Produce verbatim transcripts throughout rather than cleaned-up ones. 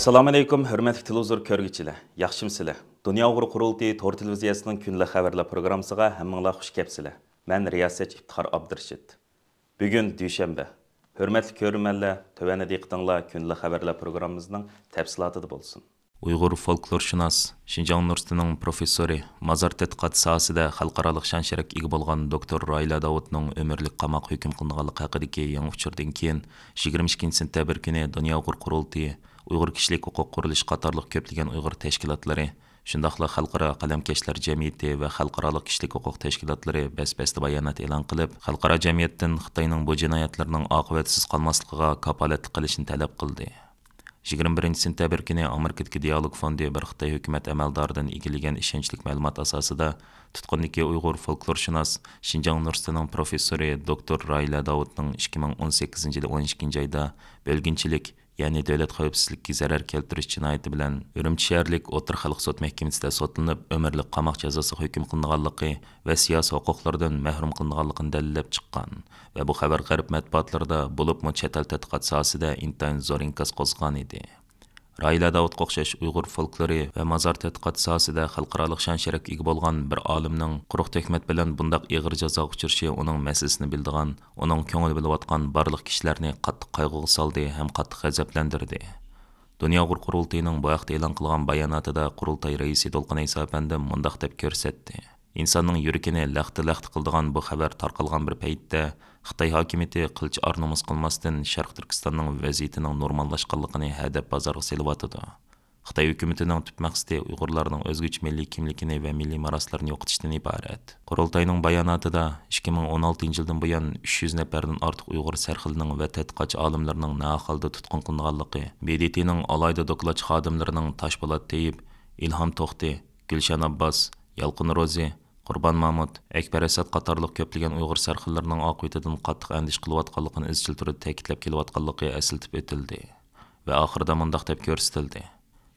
ئەسسالامۇئەلەيكۇم، ھۆرمەتلىك تېلېۋىزور كۆرگۈچىلەر، ياخشىمۇسىلەر؟ دۇنيا ئۇيغۇر قۇرۇلتىيى تور تېلېۋىزىيەسىنىڭ كۈندىلىك خەۋەرلەر پروگراممىسىغا ھەممىڭلار خۇش كەپسىلەر. مەن رىياسەتچى ئىپتىخار ئابدۇرېشىت. بۈگۈن دۈشەنبە. ھۆرمەتلىك كۆرۈرمەنلەر، تۆۋەندە دىققىتىڭلار كۈندىلىك خەۋەرلەر پروگراممىمىزنىڭ تەپسىلاتىدا بولسۇن. ئۇيغۇر فولكلورشۇناس، شىنجاڭ ئۇنىۋېرسىتېتىنىڭ پروفېسسورى، مازار تەتقىقات ساھەسىدە خەلقئارالىق شان-شەرەپكە ئىگە بولغان دوكتور راھىلە داۋۇتنىڭ ئۆمۈرلۈك قاماققا ھۆكۈم قىلىنغانلىقى ھەققىدىكى يېڭى ئۇچۇردىن كېيىن، يىگىرمە ئىككىنچى سېنتەبىر كۈنى دۇنيا ئۇيغۇر قۇرۇلتىيى، ئۇيغۇر كىشىلىك ھوقۇق قۇرۇلۇشى قاتارلىق كۆپلىگەن ئۇيغۇر تەشكىلاتلىرى، شۇنداقلا خەلقئارا قەلەمكەشلەر جەمئىيىتى ۋە خەلقئارالىق كىشىلىك ھوقۇق تەشكىلاتلىرى بەس-بەستە بايانات ئېلان قىلىپ، خەلقئارا جەمئىيەتتىن خىتاينىڭ بۇ جىنايەتلىرىنىڭ ئاقىۋەتسىز قالماسلىقىغا كاپالەتلىك قىلىشىنى تەلەپ قىلدى. يىگىرمە بىرىنچى سېنتەبىر كۈنى ئامېرىكىدىكى دىئالوگ فوندى بىر خىتاي ھۆكۈمەت ئەمەلدارىدىن ئىگىلىگەن ئىشەنچلىك مەلۇمات ئاساسىدا تۇتقۇندىكى ئۇيغۇر فولكلورشۇناس، شىنجاڭ ئۇنىۋېرسىتېتىنىڭ پروفېسسورى دوكتور راھىلە داۋۇتنىڭ ئىككى مىڭ ئون سەككىزىنچى يىلى ئون ئىككىنچى ئايدا بۆلگۈنچىلىك، يەنى دۆلەت خەۋپسىزلىكىگە زەرەر كەلتۈرۈش جىنايىتى بىلەن ئۈرۈمچى شەھەرلىك ئوتتۇرا خەلق سوت مەھكىمىسىدە سوتلىنىپ، ئۆمۈرلۈك قاماق جازاسىغا ھۆكۈم قىلىنغانلىقى ۋە سىياسىي ھوقۇقلىرىدىن مەھرۇم قىلىنغانلىقىنى دەلىللەپ چىققان ۋە بۇ خەۋەر غەرب مەتبۇئاتلىرىدا، بولۇپمۇ چەت ئەل تەتقىقات ساھەسىدە ئىنتايىن زور ئىنكاس قوزغىغان ئىدى. راھىلە داۋۇتقا ئوخشاش ئۇيغۇر فولكلورى ۋە مازار تەتقىقات ساھەسىدە خەلقئارالىق شان-شەرەپكە ئىگە بولغان بىر ئالىمنىڭ قۇرۇق تۆھمەت بىلەن بۇنداق ئېغىر جازاغا ئۇچرىشى ئۇنىڭ مەسىلىسىنى بىلىدىغان، ئۇنىڭ كۆڭلى بىلىۋاتقان بارلىق كىشىلەرنى قاتتىق قايغۇغا سالدى ھەم قاتتىق غەزەپلەندۈردى. دۇنيا ئۇيغۇر قۇرۇلتىيىنىڭ بۇ ھەقتە ئېلان قىلغان باياناتىدا قۇرۇلتاي رەئىسى دولقۇن ئەيسا ئەپەندى مۇنداق دەپ كۆرسەتتى. ئىنساننىڭ يۈرىكىنى لەختە-لەختە قىلىدىغان بۇ خەۋەر تارقالغان بىر پەيتتە، خىتاي ھاكىمىيىتى قىلچە ئار-نومۇس قىلماستىن شەرقىي تۈركىستاننىڭ ۋەزىيىتىنىڭ نورماللاشقانلىقىنى ھەدەپ بازارغا سېلىۋاتىدۇ. خىتاي ھۆكۈمىتىنىڭ تۈپ مەقسىتى ئۇيغۇرلارنىڭ ئۆزگىچە مىللىي كىملىكىنى ۋە مىللىي مىراسلىرىنى يوقىتىشتىن ئىبارەت. قۇرۇلتاينىڭ باياناتىدا ئىككى مىڭ ئون ئالتىنچى يىلدىن بۇيان ئۈچ يۈز نەپەردىن ئارتۇق ئۇيغۇر سەرخىلىنىڭ ۋە تەتقىقاتچى ئالىملىرىنىڭ ناھەق ھالدا تۇتقۇن قىلىنغانلىقى، ب د ت نىڭ ئالاھىدە دوكلاتچى خادىملىرىنىڭ تاشپولات تېيىپ، ئىلھام توختى، گۈلشەن ئابباس، يالقۇن روزى، قۇربان مامۇت، ئەكبەر ئەسەت قاتارلىق كۆپلىگەن ئۇيغۇر سەرخىللىرىنىڭ ئاقىۋىتىدىن قاتتىق ئەندىشە قىلىۋاتقانلىقىنى ئىزچىل تۈردە تەكىتلەپ كېلىۋاتقانلىقى ئەسلىتىپ ئۆتۈلدى ۋە ئاخىرىدا مۇنداق دەپ كۆرسىتىلدى: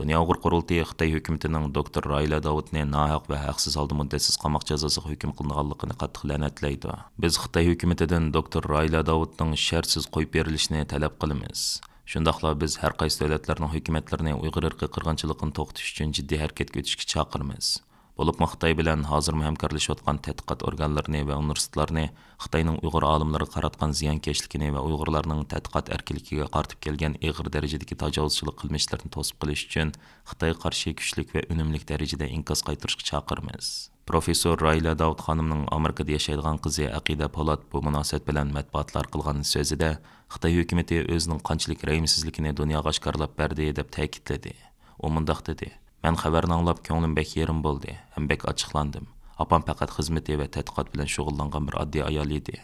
دۇنيا ئۇيغۇر قۇرۇلتىيى خىتاي ھۆكۈمىتىنىڭ دوكتور راھىلە داۋۇتنى ناھەق ۋە ھەقسىز ھالدا مۇددەتسىز قاماق جازاسىغا ھۆكۈم قىلىنغانلىقىنى قاتتىق لەنەتلەيدۇ. بىز خىتاي ھۆكۈمىتىدىن دوكتور راھىلە داۋۇتنىڭ شەرتسىز قويۇپ بېرىلىشىنى تەلەپ قىلىمىز. شۇنداقلا بىز ھەر قايسى دۆلەتلەرنىڭ ھۆكۈمەتلىرىنى ئۇيغۇر ئىرقىي قىرغىنچىلىقىنى توختىتىش ئۈچۈن جىددىي ھەرىكەتكە ئۆتۈشكە چاقىرىمىز. بولۇپمۇ خىتاي بىلەن ھازىرمۇ ھەمكارلىشىۋاتقان تەتقىقات ئورگانلىرىنى ۋە ئۇنىۋېرسىتېتلارنى خىتاينىڭ ئۇيغۇر ئالىملىرىغا قاراتقان زىيانكەشلىكىنى ۋە ئۇيغۇرلارنىڭ تەتقىقات ئەركىنلىكىگە قارىتىپ كەلگەن ئېغىر دەرىجىدىكى تاجاۋۇزچىلىق قىلمىشلىرىنى توسۇپ قېلىش ئۈچۈن خىتايغا قارشى كۈچلۈك ۋە ئۈنۈملۈك دەرىجىدە ئىنكاس قايتۇرۇشقا چاقىرىمىز. پروفېسسور راھىلە داۋۇت خانىمنىڭ ئامېرىكىدا ياشايدىغان قىزى ئەقىدە پولات بۇ مۇناسىۋەت بىلەن مەتبۇئاتلارغا قىلغان سۆزىدە، خىتاي ھۆكۈمىتى ئۆزىنىڭ قانچىلىك رەھىمسىزلىكىنى دۇنياغا ئاشكارىلاپ بەردى، دەپ تەكىتلىدى. ئۇ مۇنداق دېدى: مەن خەۋەرنى ئاڭلاپ، كۆڭلۈم بەك يېرىم بولدى ھەم بەك ئاچچىقلاندىم. ئاپام پەقەت خىزمىتى ۋە تەتقىقات بىلەن شۇغۇللانغان بىر ئاددىي ئايال ئىدى.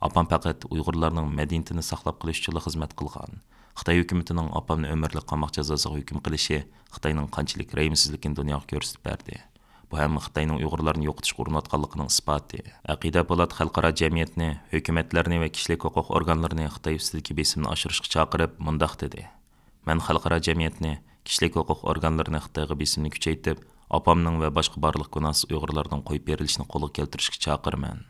ئاپام پەقەت ئۇيغۇرلارنىڭ مەدەنىيىتىنى ساقلاپ قېلىش ئۈچۈنلا خىزمەت قىلغان. خىتاي ھۆكۈمىتىنىڭ ئاپامنى ئۆمۈرلۈك قاماق جازاسىغا ھۆكۈم قىلىشى خىتاينىڭ قانچىلىك رەھىمسىزلىكىنى دۇنياغا كۆرسىتىپ بەردى. بۇ ھەم خىتاينىڭ ئۇيغۇرلارنى يوقىتىشقا ئۇرۇنۇۋاتقانلىقىنىڭ ئىسپاتى. ئەقىدە پولات خەلقئارا جەمئىيەتنى، ھۆكۈمەتلەرنى ۋە كىشىلىك ھوقۇق ئورگانلىرىنى خىتاي ئۈستىدىكى بېسىمنى ئاشۇرۇشقا چاقىرىپ، مۇنداق دېدى: مەن خەلقئارا جەمئىيەتنى، كىشىلىك ھوقۇق ئورگانلىرىنى خىتايغا بېسىمنى كۈچەيتىپ، ئاپامنىڭ ۋە باشقا بارلىق گۇناھسىز ئۇيغۇرلارنىڭ قويۇپ بېرىلىشىنى قولغا كەلتۈرۈشكە چاقىرىمەن.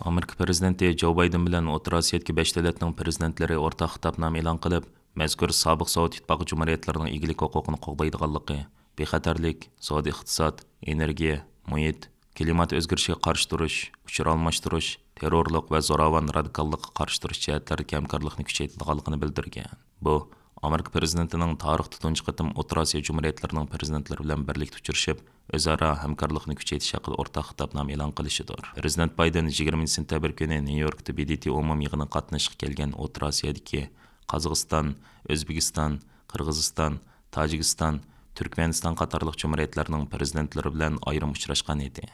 ئامېرىكا پىرېزىدېنتى جو بايدېن بىلەن ئوتتۇرا ئاسىيادىكى بەش دۆلەتنىڭ پىرېزىدېنتلىرى ئورتاق خىتابنامە ئېلان قىلىپ، مەزكۇر سابىق سوۋېت ئىتتىپاقى جۇمھۇرىيەتلىرىنىڭ ئىگىلىك ھوقۇقىنى قوغدايدىغانلىقى، بىخەتەرلىك، سودا ئىقتىساد، ئېنېرگىيە، مۇھىت، كىلىمات ئۆزگىرىشىگە قارشى تۇرۇش، ئۇچۇر ئالماشتۇرۇش، تېررورلۇق ۋە زوراۋان رادىكاللىققا قارشى تۇرۇش جەھەتلەردىكى ھەمكارلىقنى كۈچەيتىدىغانلىقىنى بىلدۈرگەن. بۇ، ئامېرىكا پىرېزىدېنتىنىڭ تارىختا تۇنجى قېتىم ئوتتۇرا ئاسىيا جۇمھۇرىيەتلىرىنىڭ پىرېزىدېنتلىرى بىلەن بىرلىكتە ئۇچرىشىپ، ئۆزئارا ھەمكارلىقنى كۈچەيتىش ھەققىدە ئورتاق خىتابنامە ئېلان قىلىشىدۇر. پىرېزىدېنت بايدېن يىگىرمىنچى سېنتەبىر كۈنى نيۇ يوركتا ب د ت ئومۇمىي يىغىنىغا قاتنىشىشقا كەلگەن ئوتتۇرا ئاسىيادىكى قازاقىستان، ئۆزبېكىستان، قىرغىزىستان، تاجىكىستان، تۈركمەنىستان قاتارلىق جۇمھۇرىيەتلەرنىڭ پىرېزىدېنتلىرى بىلەن ئايرىم ئۇچراشقان ئىدى.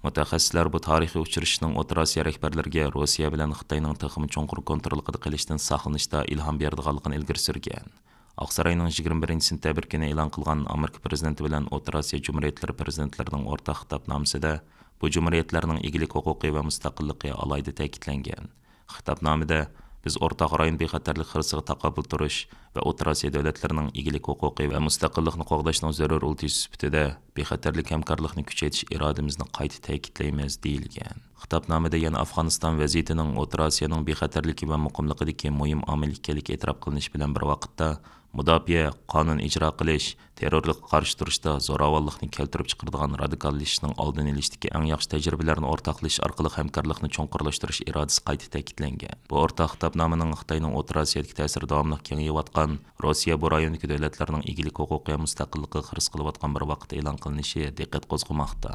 مۇتەخەسسىسلەر بۇ تارىخىي ئۇچرىشىشنىڭ ئوتتۇرا ئاسىيا رەھبەرلىرىگە روسىيە بىلەن خىتاينىڭ تېخىمۇ چوڭقۇر كونتروللۇقىدا قېلىشتىن ساقلىنىشتا ئىلھام بېرىدىغانلىقىنى ئىلگىرى سۈرگەن. ئاقساراينىڭ يىگىرمە بىرىنچى سېنتەبىر كۈنى ئېلان قىلغان ئامېرىكا پىرېزىدېنتى بىلەن ئوتتۇرا ئاسىيا جۇمھۇرىيەتلىرى پىرېزىدېنتلىرىنىڭ ئورتاق خىتابنامىسىدە، بۇ جۇمھۇرىيەتلەرنىڭ ئىگىلىك ھوقۇقى ۋە مۇستەقىللىقى ئالاھىدە تەكىتلەنگەن. خىتابنامىدە بىز ئورتاق رايون بىخەتەرلىك خىرىسىغا تاقابىل تۇرۇش ۋە ئوتتۇرا ئاسىيا دۆلەتلىرىنىڭ ئىگىلىك ھوقۇقى ۋە مۇستەقىللىقىنى قوغداشنىڭ زۆرۈر ئۇل تېشى سۈپىتىدە بىخەتەرلىك ھەمكارلىقنى كۈچەيتىش ئىرادىمىزنى قايتا تەكىتلەيمىز، دېيىلگەن. خىتابنامىدە يەنە ئافغانىستان ۋەزىيىتىنىڭ ئوتتۇرا ئاسىيانىڭ بىخەتەرلىكى ۋە مۇقىملىقىدىكى مۇھىم ئامىل ئىكەنلىكى ئېتىراپ قىلىنىشى بىلەن بىر ۋاقىتتا، مۇداپىئە، قانۇن ئىجرا قىلىش، تېررورلۇققا قارشى تۇرۇشتا زوراۋانلىقنى كەلتۈرۈپ چىقىرىدىغان رادىكاللىشىشنىڭ ئالدىنى ئېلىشتىكى ئەڭ ياخشى تەجرىبىلەرنى ئورتاقلىشىش ئارقىلىق ھەمكارلىقنى چوڭقۇرلاشتۇرۇش ئىرادىسى قايتا تەكىتلەنگەن. بۇ ئورتاق خىتابنامىنىڭ خىتاينىڭ ئوتتۇرا ئاسىيادىكى تەسىرى داۋاملىق كېڭىيىۋاتقان، روسىيە بۇ رايوندىكى دۆلەتلەرنىڭ ئىگىلىك ھوقۇقى ۋە مۇستەقىللىقىغا خىرىس قىلىۋاتقان بىر ۋاقىتتا ئېلان قىلىنىشى دىققەت قوزغىماقتا.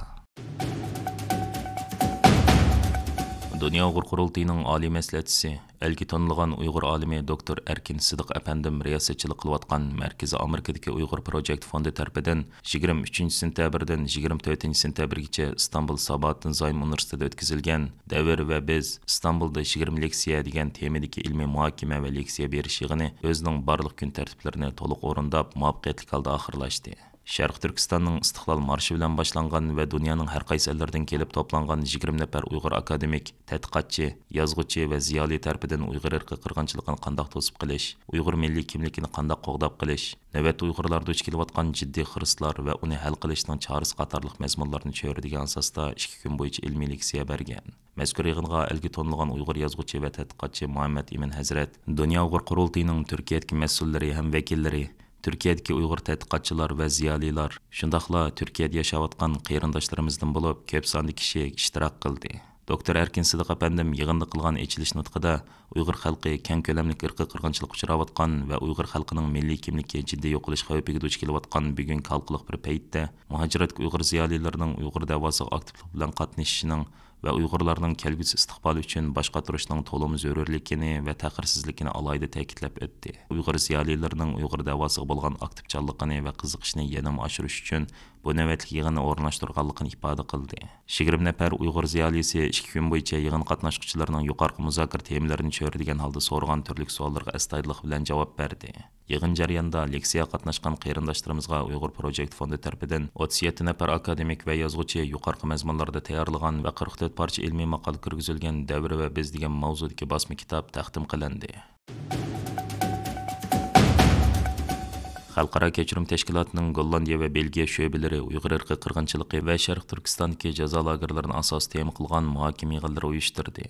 دۇنيا ئۇيغۇر قۇرۇلتىيىنىڭ ئالىي مەسلىھەتچىسى، ئەلگە تونۇلغان ئۇيغۇر ئالىمى دوكتور ئەركىن سىدىق ئەپەندىم رىياسەتچىلىك قىلىۋاتقان مەركىزىي ئامېرىكىدىكى ئۇيغۇر پروجېكت فوندى تەرىپىدىن يىگىرمە ئۈچىنچى سېنتەبىردىن يىگىرمە تۆتىنچى سېنتەبىرگىچە ئىستانبۇل ساباھاتتىن زايم ئۇنىۋېرسىتېتىدا ئۆتكۈزۈلگەن دەۋر ۋە بىز، ئىستانبۇلدا يىگىرمە لېكسىيە دېگەن تېمىدىكى ئىلمىي مۇھاكىمە ۋە لېكسىيە بېرىش يىغىنى ئۆزىنىڭ بارلىق كۈن تەرتىپلىرىنى تولۇق ئورۇنداپ، مۇۋەپپەقىيەتلىك ھالدا ئاخىرلاشتى. شەرقىي تۈركىستاننىڭ ئىستىقلال مارشى بىلەن باشلانغان ۋە دۇنيانىڭ ھەر قايسى ئەللىرىدىن كېلىپ توپلانغان يىگىرمە نەپەر ئۇيغۇر ئاكادېمىك، تەتقىقاتچى، يازغۇچى ۋە زىيالىي تەرىپىدىن ئۇيغۇر ئىرقىي قىرغىنچىلىقىنى قانداق توسۇپ قېلىش، ئۇيغۇر مىللىي كىملىكىنى قانداق قوغداپ قېلىش، نۆۋەتتە ئۇيغۇرلار دۇچ كېلىۋاتقان جىددىي خىرىسلار ۋە ئۇنى ھەل قىلىشنىڭ چارىسى قاتارلىق مەزمۇنلارنى چۆرىدىگەن ئاساستا ئىككى كۈن بويىچە ئىلمىي لېكسىيە بەرگەن. مەزكۇر يىغىنغا ئەلگە تونۇلغان ئۇيغۇر يازغۇچى ۋە تەتقىقاتچى مۇھەممەد ئىمىن ھەزرەت، دۇنيا ئۇيغۇر قۇرۇلتىيىنىڭ تۈركىيەدىكى مەسئۇللىرى ھەم ۋەكىللىرى، تۈركىيەدىكى ئۇيغۇر تەتقىقاتچىلار ۋە زىيالىيلار، شۇنداقلا تۈركىيەدە ياشاۋاتقان قېرىنداشلىرىمىزدىن بولۇپ، كۆپ ساندا كىشى ئىشتىراك قىلدى. دوكتور ئەركىن سىدىق ئەپەندىم يىغىندا قىلغان ئېچىلىش نۇتقىدا، ئۇيغۇر خەلقى كەڭ كۆلەملىك ئىرقىي قىرغىنچىلىققا ئۇچراۋاتقان ۋە ئۇيغۇر خەلقىنىڭ مىللىي كىملىكى جىددىي يوقىلىش خەۋپىگە دۇچ كېلىۋاتقان بۈگۈنكى ھالقىلىق بىر پەيتتە، مۇھاجىرەتتىكى ئۇيغۇر زىيالىيلىرىنىڭ ئۇيغۇر دەۋاسىغا ئاكتىپلىق بىلەن قاتنىشىشىنىڭ ۋە ئۇيغۇرلارنىڭ كەلگۈسى ئىستىقبالى ئۈچۈن باش قاتۇرۇشنىڭ تولىمۇ زۆرۈرلۈكىنى ۋە تەخىرسىزلىكىنى ئالاھىدە تەكىتلەپ ئۆتتى. ئۇيغۇر زىيالىيلىرىنىڭ ئۇيغۇر دەۋاسىغا بولغان ئاكتىپچانلىقىنى ۋە قىزىقىشىنى يەنىمۇ ئاشۇرۇش ئۈچۈن بۇ نۆۋەتلىك يىغىننى ئورۇنلاشتۇرغانلىقىنى ئىپادە قىلدى. يىگىرمە نەپەر ئۇيغۇر زىيالىيسى ئىككى كۈن بويىچە يىغىن قاتناشقۇچىلىرىنىڭ يۇقىرىقى مۇزاكىرە تېمىلىرىنى چۆرىدىگەن ھالدا سورىغان تۈرلۈك سوئاللىرىغا ئەستايىدىللىق بىلەن جاۋاب بەردى. يىغىن جەريانىدا لېكسىيەگە قاتناشقان قېرىنداشلىرىمىزغا ئۇيغۇر پروجېكت فوندى تەرىپىدىن ئوتتۇز يەتتە نەپەر ئاكادېمىك ۋە يازغۇچى يۇقىرىقى مەزمۇنلاردا تەييارلىغان ۋە قىرىق تۆت پارچە ئىلمىي ماقالە كىرگۈزۈلگەن دەۋر ۋە بىز دېگەن ماۋزۇدىكى باسما كىتاب تەقدىم قىلىندى. خەلقئارا كەچۈرۈم تەشكىلاتىنىڭ گوللاندىيە ۋە بېلگىيە شۆبىلىرى ئۇيغۇر ئىرقىي قىرغىنچىلىقى ۋە شەرقىي تۈركىستاندىكى جازا لاگېرلىرىنى ئاساس تېما قىلغان مۇھاكىمە يىغىنلىرى ئۇيۇشتۇردى.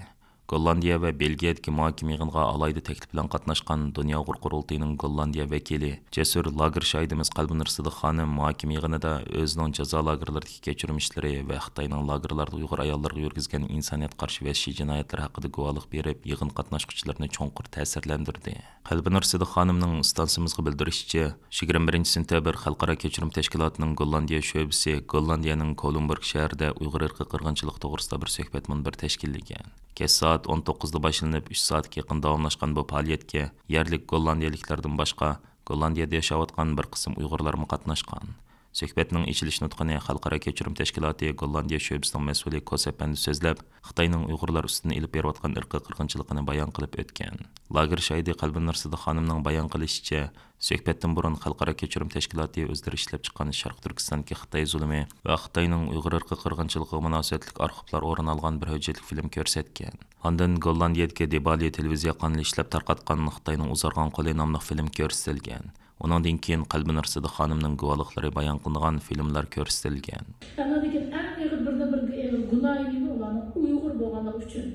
گوللاندىيە ۋە بېلگىيەدىكى مۇھاكىمە يىغىنىغا ئالاھىدە تەكلىپ بىلەن قاتناشقان دۇنيا ئۇيغۇر قۇرۇلتىيىنىڭ گوللاندىيە ۋەكىلى جەسۇر لاگېر شاھىدىمىز قەلبىنۇر سىدىق خانىم مۇھاكىمە يىغىنىدا ئۆزىنىڭ جازا لاگېرلىرىدىكى كەچۈرمىشلىرى ۋە خىتاينىڭ لاگېرلاردا ئۇيغۇر ئاياللىرىغا يۈرگۈزگەن ئىنسانىيەتقا قارشى ۋەھشىي جىنايەتلىرى ھەققىدە گۇۋاھلىق بېرىپ، يىغىن قاتناشقۇچىلىرىنى چوڭقۇر تەسىرلەندۈردى. قەلبىنۇر سىدىق خانىمنىڭ ئىستانسىمىزغا بىلدۈرۈشىچە، يىگىرمە بىرىنچى سېنتەبىر خەلقئارا كەچۈرۈم تەشكىلاتىنىڭ گوللاندىيە شۆبىسى گوللاندىيەنىڭ كولومبورگ شەھىرىدە ئۇيغۇر ئىرقىي قىرغىنچىلىقى توغرىسىدا بىر سۆھبەت مۇنبىرى تەشكىللىگەن. كەچ سائەت ئون توققۇزدا باشلىنىپ، ئۈچ سائەتكە يېقىن داۋاملاشقان بۇ پائالىيەتكە يەرلىك گوللاندىيەلىكلەردىن باشقا، گوللاندىيەدە ياشاۋاتقان بىر قىسىم ئۇيغۇرلارمۇ قاتناشقان. سۆھبەتنىڭ ئېچىلىش نۇتقىنى خەلقئارا كەچۈرۈم تەشكىلاتى گوللاندىيە شۆبىسىنىڭ مەسئۇلى كوس ئەپەندى سۆزلەپ، خىتاينىڭ ئۇيغۇرلار ئۈستىدىن ئېلىپ بېرىۋاتقان ئىرقىي قىرغىنچىلىقىنى بايان قىلىپ ئۆتكەن. لاگېر شاھىدى قەلبىنۇر سىدىق خانىمنىڭ بايان قىلىشىچە، سۆھبەتتىن بۇرۇن خەلقئارا كەچۈرۈم تەشكىلاتى ئۆزلىرى ئىشلەپ چىققان شەرقىي تۈركىستاندىكى خىتاي زۇلۇمى ۋە خىتاينىڭ ئۇيغۇر ئىرقىي قىرغىنچىلىقىغا مۇناسىۋەتلىك ئارخىپلار ئورۇن ئالغان بىر ھۆججەتلىك فىلىم كۆرسەتكەن. ئاندىن گوللاندىيەدىكى دىبالي تېلېۋىزىيە قانىلى ئىشلەپ تارقاتقان خىتاينىڭ ئۇزارغان قولى ناملىق فىلىم كۆرسىتىلگەن. ئۇنىڭدىن كېيىن قەلبىنۇر سىدىق خانىمنىڭ گۇۋاھلىقلىرى بايان قىلىنغان فىلىملار كۆرسىتىلگەن. ئەمما لېكىن ئەڭ ئېغىر، بىردىن بىر ئېغىر گۇناھى نېمە؟ ئۇلارنىڭ ئۇيغۇر بولغانلىقى ئۈچۈن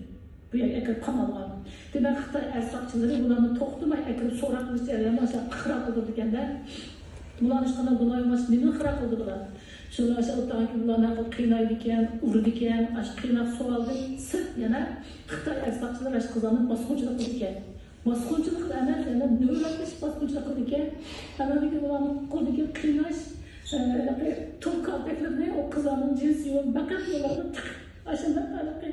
بۇ يەرگە ئەكىرىپ قامالغان. دېمەك، خىتاي ئەرز ساقچىلىرى بۇلارنى توختىماي ئەكىرىپ سوراق قىلىش جەريانىدا ئاشۇ ئىقرار قىلدۇرىدىكەن-دە. بۇلار ھېچقانداق گۇناھى يوق، نېمىنى ئىقرار قىلدۇردى بۇلار؟ شۇلار ئاشۇ ئولتۇرغان كۈنى بۇلارنى ھەر خىل قىينايدىكەن، ئۇرىدىكەن، ئاشۇ قىيناپ سوئالدىن سىرت يەنە خىتاي ئەرز ساقچىلىرى ئاشۇ قىزلارنى باسقۇنچىلىق قىلىدىكەن. باسقۇنچىلىق ئەمەس، يەنە نۆۋەتلىشىپ باسقۇنچىلىق قىلىدىكەن. ئەمما لېكىن ئۇلارنىڭ قولىدىكى قىيناش، ئە، ھېلىقى توك كالتەكلىرىنى ئۇ قىزلارنىڭ جىنسى يول بەقەت يوللاردا تىقىپ، ئاشۇنداق ھېلىقى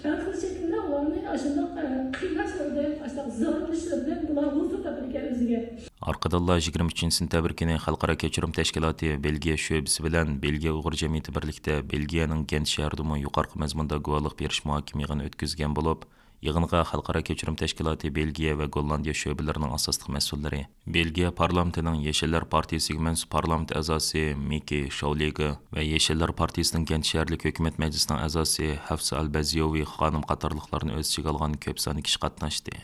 ھەر خىل شەكىلدە ئۇلارنى ئاشۇنداق، ئە، قىيناشلىرىدىن، ئاشۇنداق زورلىشلىرىدىن بۇلار ھۇزۇر تاپىدىكەن ئۆزىگە. ئارقىدىنلا يىگىرمە ئۈچىنچى سېنتەبىر كۈنى خەلقئارا كەچۈرۈم تەشكىلاتى بېلگىيە شۆبىسى بىلەن بېلگىيە ئۇيغۇر جەمئىيىتى بىرلىكتە بېلگىيەنىڭ گەنت شەھىرىدىمۇ يۇقىرىقى مەزمۇندا گۇۋاھلىق بېرىش مۇھاكىمە يىغىنى ئۆتكۈزگەن بولۇپ، يىغىنغا خەلقئارا كەچۈرۈم تەشكىلاتى بېلگىيە ۋە گوللاندىيە شۆبىلىرىنىڭ ئاساسلىق مەسئۇللىرى، بېلگىيە پارلامېنتىنىڭ يېشىللار پارتىيىسىگە مەنسۇپ پارلامېنت ئەزاسى مىكى شاۋلىگا ۋە يېشىللار پارتىيىسىنىڭ گەنت شەھەرلىك ھۆكۈمەت مەجلىسىنىڭ ئەزاسى ھەفسە ئەل بەزيوۋى خانىم قاتارلىقلارنى ئۆز ئىچىگە ئالغان كۆپ ساندا كىشى قاتناشتى.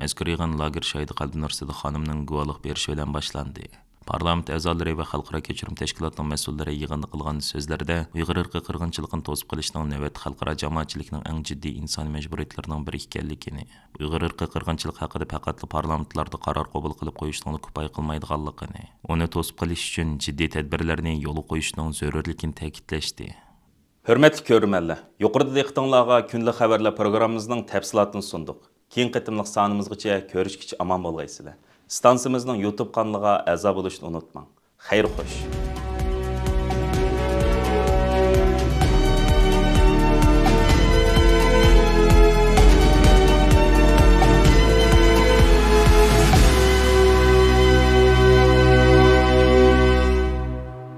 مەزكۇر يىغىن لاگېر شاھىدى قەلبىنۇر سىدىق خانىمنىڭ گۇۋاھلىق بېرىشى بىلەن باشلاندى. پارلامېنت ئەزالىرى ۋە خەلقئارا كەچۈرۈم تەشكىلاتىنىڭ مەسئۇللىرى يىغىندا قىلغان سۆزلىرىدە ئۇيغۇر ئىرقىي قىرغىنچىلىقىنى توسۇپ قېلىشنىڭ نۆۋەتتە خەلقئارا جامائەتچىلىكنىڭ ئەڭ جىددىي ئىنسانىي مەجبۇرىيەتلىرىنىڭ بىرى ئىكەنلىكىنى، ئۇيغۇر ئىرقىي قىرغىنچىلىقى ھەققىدە پەقەتلا پارلامېنتلاردا قارار قوبۇل قىلىپ قويۇشنىڭلا كۇپايە قىلمايدىغانلىقىنى، ئۇنى توسۇپ قېلىش ئۈچۈن جىددىي تەدبىرلەرنى يولغا قويۇشنىڭ زۆرۈرلۈكىنى تەكىتلەشتى. ھۆرمەتلىك كۆرۈرمەنلەر، يۇقىرىدا دىققىتىڭلارغا كۈندىلىك خەۋەرلەر پروگراممىمىزنىڭ تەپسىلاتىنى سۇندۇق. كېيىنكى قېتىملىق سانىمىزغىچە كۆرۈشكىچە ئامان بولغايسىلەر. ئىستانسىمىزنىڭ يۇتۇب قانىلىغا ئەزا بولۇشنى ئۇنتۇماڭ. خەير خوش.